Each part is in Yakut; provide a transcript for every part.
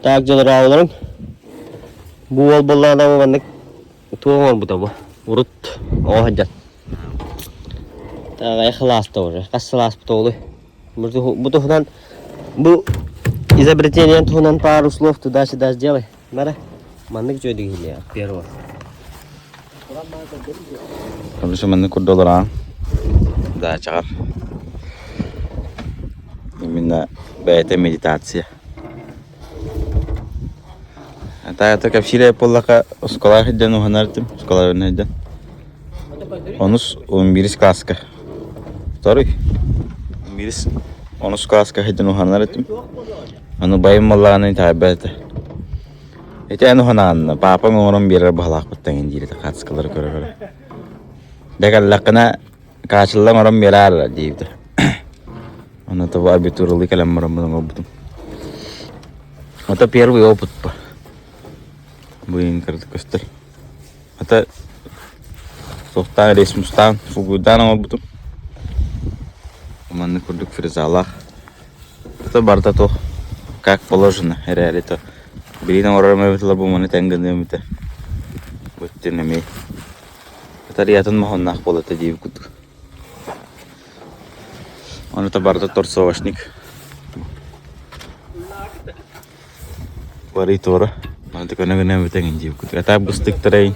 Так дьылырааларын бу уол буоллаҕына маннык туох оҥорбута бу урут оҕо сылдьан аҕыйах сылааста уже хас сылааспыт оҕолуй бу туһунан бу изобретениен туһунан пару слов туда-сюда сделай Мара маннык үчүгэйдик иһиллиэ первого Короче, маннык курдук олораҕын даачаҕар именно бэйэтэ медитация Таята кэпсиирэ буоллаха оскуолаҕа сылдьан уһанар этим оскуолаҕа сылдьан онус он биирис кылааска второй биирис онус кылааска сылдьан уһанар этим Ону байым буоллаҕына итэҕэйбэт этэ. Ити эн уһанаҕынна, паапаҥ оҥорон биэрэр баһылаахпыт тэҥин диир этэ хаартыскалары көрө-көрө. Дьэ кэллэххинэ хаачылла оҥорон биэрээр диэбитэ. Ону тобу абитуралыы кэлэн бараммын оҥорбутум. Это первый опыт по. Бу иһин кыратык көстөр. Это суохтаан ресмустаан, фугуйдаан оҥорбутум. Маннык курдук фрезалаах. Это барыта туох как положено эрээри то билигин оҥорорум эбит бу маны тэҥ гыныам этэ. Бүттүн эмиэ. Батареятын моһонноох буолла этэ диэбит курдук. Ону то барыта торцовочник. Барый туора. Маны көнө гына эбит диэбит курдук. А так быстыктарайын.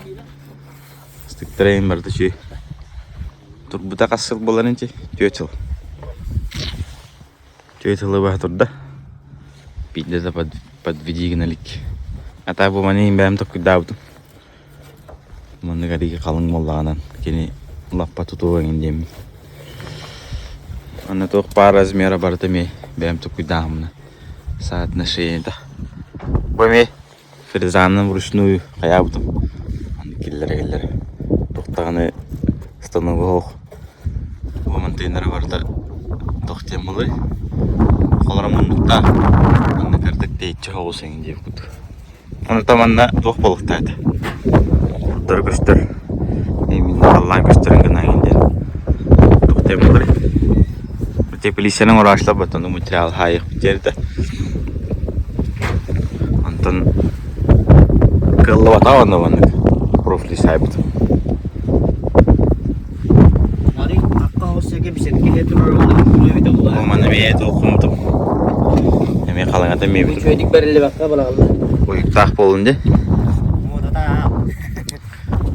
Быстыктарайын барыта үчүгэй. Турбута хас сыл буоларын ити? Түөрт сыл. Түөрт сылы быһа турда. Биирдэ да подведи гына илик. А так бу маны иһин бэйэм толкуйдаабытым. Маннык арыый халыҥ буоллаҕынан кини лаппа тутуо эҥин диэммин. Аны туох баар размера барыта эмиэ бэйэм толкуйдааһыммына соотношениета. Бу эмиэ Фрезанан вручную хайаабытым. Аны киллэрэ-киллэрэ. Туох даҕаны станога суох. Бу мантыыннара барыта туох диэн буолуой? Холоро муннуктаах. Манна кырдык тэйиччи соҕус эҥин диэбит курдук. Онтон манна туох буолуохтаах этэ? Курдары көстөр. Именно халлаан көстөрүн гына эҥин диэн. Туох диэн буолуой? Теплицаны оҥорооччулар ону материал хаайыахпыт диэн этэ. Онтон кыаллыбатаҕа онно маннык профили саайбытым. Маны эмиэ туоххумутум. Эмиэ халыҥата эмиэ Үчүгэйдик бэриллибэккэ быраҕыллар. Уйуктаах буолун дии.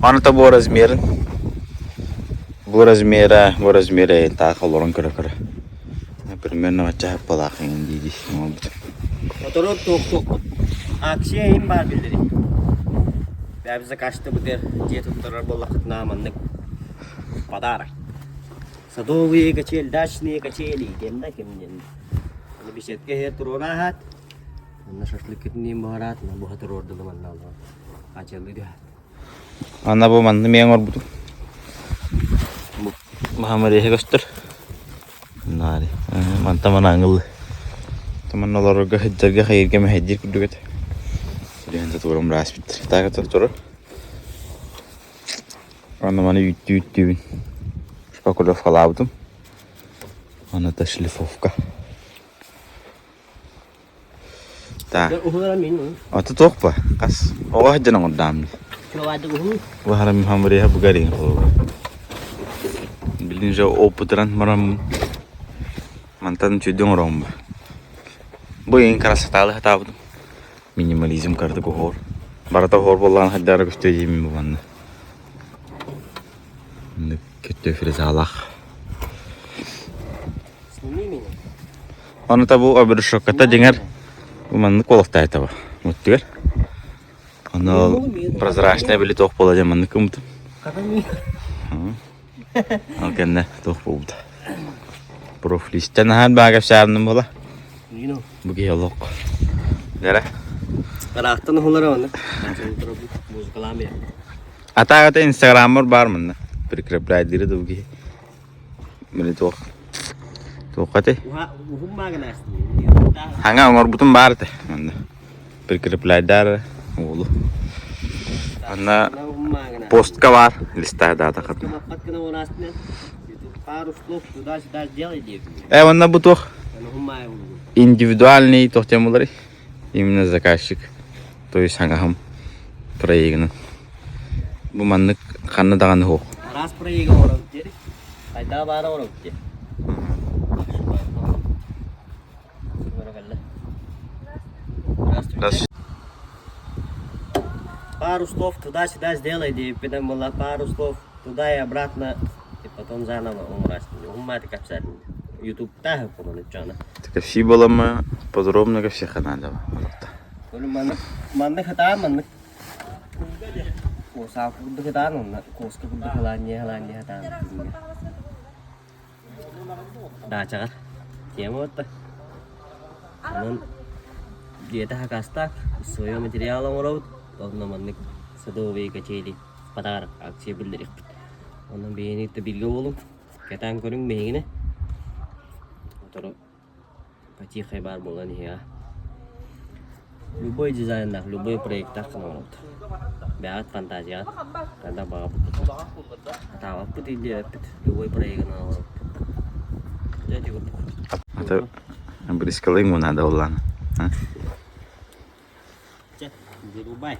Аны бу размерын Бу размера, бу размера таах олорон көрө-көрө. Примерно бачча хаппалаах эҥин дии-дии оҥорбутум. Мотору туох-туохпут. Акция им баар биллэрий. Бэйэбит заказчытыбытыгар дьиэ туттарар буоллаххытына маннык подарок. Садовые качели, дачные качели диэн да ким диэн. Аны беседка иһигэр туруораат, манна шашлыккытын буһараат, буһа туруордулар манна олорон. Хачыалыы түһээт. Ана бу манны миэҥ оҥорбутум. Бу маһамариһа көстөр. Нари. Мантан мана аңылы. Манна олорорго сылдьарга хайырга мэһэйдиир курдук этэ. Сүрүн татуурум ыраас биттэр. Так турар. Аны маны үүттүү үүттүүбүн. Шпаклевкалаабытым. Аны это шлифовка. Аты туох ба? Хас оҕо сылдьан оҥордоом дии. Баһарам хамырыйа бугарин Билин же опытыран бараммын. Мантан үчүгэй оҥороом ба. Бу иһин красоталы сатаабытым. Минимализм кырдык оһуор. Барыта оһуор буоллаҕына хайдах эрэ көстүө диибин бу манна. Маннык көттө фрезалаах. Ону бу обрешётката дьиҥэр бу маннык буолуохтаах бу муттугар. Ону прозрачная били туох буола диэн маннык гыммытым. Ол кэннэ туох буолбута. Профлистэн аһаан баа кэпсээбиним буола. Бу киһи олох. Дэрэ. Ыраахтан уһулара онно. Музыкалаан бэйэ. Атаагата инстаграммар баар манна. Прикрепляйдыыры да бу киһи. Били туох туохха этэй? Уһун маагынаастын. Хаҥа оҥорбутум баар этэ. Манна прикрепляйдар уолу. Манна постка баар листаа даата хатна. Э, манна бу туох индивидуальный туох диэн буоларый? Именно заказчик, то есть саҥаһым проегынан. Бу маннык ханна даҕаны суох. Араас проега оҥоробут диэри. Хайдаа баара оҥоробут диэ. Раз. Пару слов туда-сюда сделай, диэбиппинэн была пару слов туда и обратно, и потом заново умрать. Умматы капсат. Ютубта помонуччана. Кэпсии буоламма подробно кэпсиэххэ наада. Маннык хатаан маннык куосаал курдук хатаан онно куоска курдук халаанньа халаанньа хатаан Даачаҕар тема отто. Онон дьиэтэ хакастаах свое материал оҥоробут. Онно маннык садовые качели подарок акция биллэриэхпит. Онон биһигини кытта бииргэ буолуҥ. Кэтээн көрүҥ биһигини. Сотору потихой баар буолан иһиэҕэ. Любой дизайннаах, любой проектаах оҥоробут. Бэйэҕит фантазияҕыт ханна баҕарбыккыт. Атаабаппыт, илдьиэбэппит, любой проегынан оҥоробут. Дьэ ити курдук. А то брискалыҥ надо улаана. Чэ, вырубай.